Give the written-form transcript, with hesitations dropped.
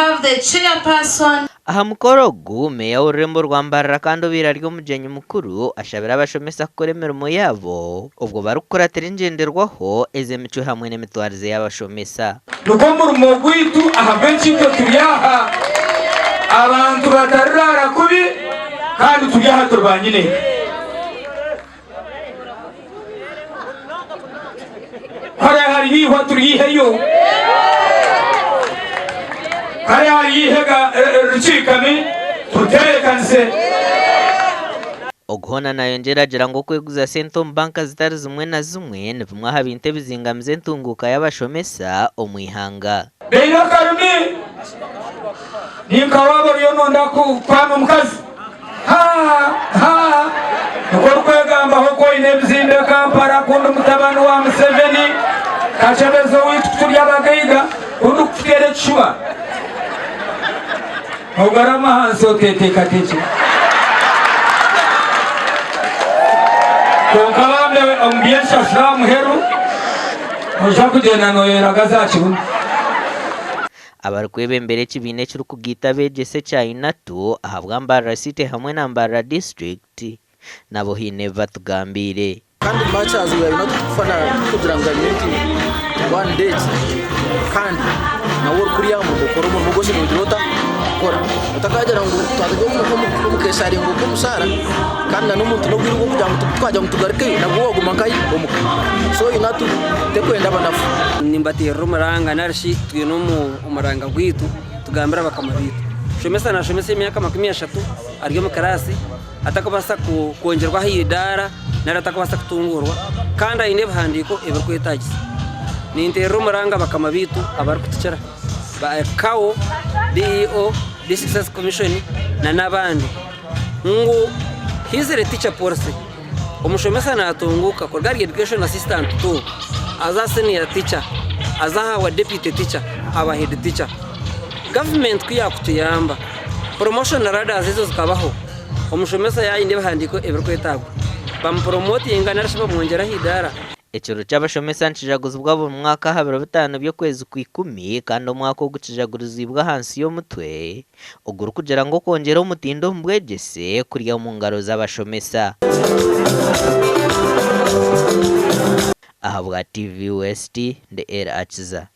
have the chairperson. Aha mukoro ogu, Meeya w'orurembo rwa Mbarara kandi obaire ari omugyenyi mukuru ashabire abashomesa kukora emirimo yaabo obwo barikukuratira engyenderwaho ez'emicwe hamwe n'emitwarize y'abashomesa. Nigwo murimo gwaitu ahabw'enki itwe turi aha. Abantu batariraara kubi kandi turi aha turi baanyineeka. Hariya hariyo eihwa turiiheyo. Hariya hariyo eihega rikiikami turitebeekanise. Ogu hoona nayongyera agira ngu okweguza sente omu banka zitari zimwe na zimwe ni bimwe aha bintu ebizingamize entunguuka y'abashomesa omu ihanga. Baine akarimi ninka waaba oriyo noyenda kukwana omukazi. Ha! Ha! Nikwo orikwegambaho ku oine ebizimbe Kampala ku ndi mutabani wa Museveni, Kakyebezi owaitu ku turi abagaiga, ku ndikukuteera ekishuba. Ogarame ahansi oteeteekateekye. Kwonka bambe omu by'enshashura aha muheru, noija kugyenda nooyeragaza aha kibunu. Abarikwebembera ekibiina ekirikugaita abeegyesa ekya UNATU ahabwa Mbarara City hamwe na Mbarara District nabo haine ebi batugambiire. Kandi much as we are not kufana kugira ngu gavumenti one date kandi nawe orikurya ngu okore omurimo ogu oshemereire kugira ota kukora otakagira ngu twatega omu k'omushaara kandi na n'omuntu n'obwire bw'okugira ngu twagira ngu tugarukeyo nabwo waguma nkahi omuka so UNATU tekwenda abanafu. Nimbateerera omuranga nari shi twine omuranga gwaitu tugambire abakama baitu. Omushomesa naashomesa emyaka 30 ari omu kiraasi atarikubaasa kwongyerwa aha idaara nari atarikubaasa kutunguurwa kandi aine ebihandiiko ebirikwetaagisa. Ninteerera omuranga bakama baitu abarikutukira ba CAO, DEO, District Service Commission n'abandi ngu haizire teacher policy, omushomesa natunguuka kuruga ahari education assistant to aza aha senior teacher, aza aha bwa deputy teacher aba head teacher. Gavumenti ku yaakutuyamba promotion ladders ezo zikabaho, omushomesa yaayenda ebihandiiko ebirikwetaagwa bamupromotinga nari shi bamwongyera aha idaara. Ekiro ky'abashomesa nikijaguzibwa buri mwaka aha biro bitaano by'okwezi Kwikumi kandi omwaka ogu kijaguriziibwe ahansi y'omutwe ogurikugira ngu okwongyera omutindo omu bwegyese kuri omu ngaro z'abashomesa. Ahabwa TV West, ndi Elly Akiza.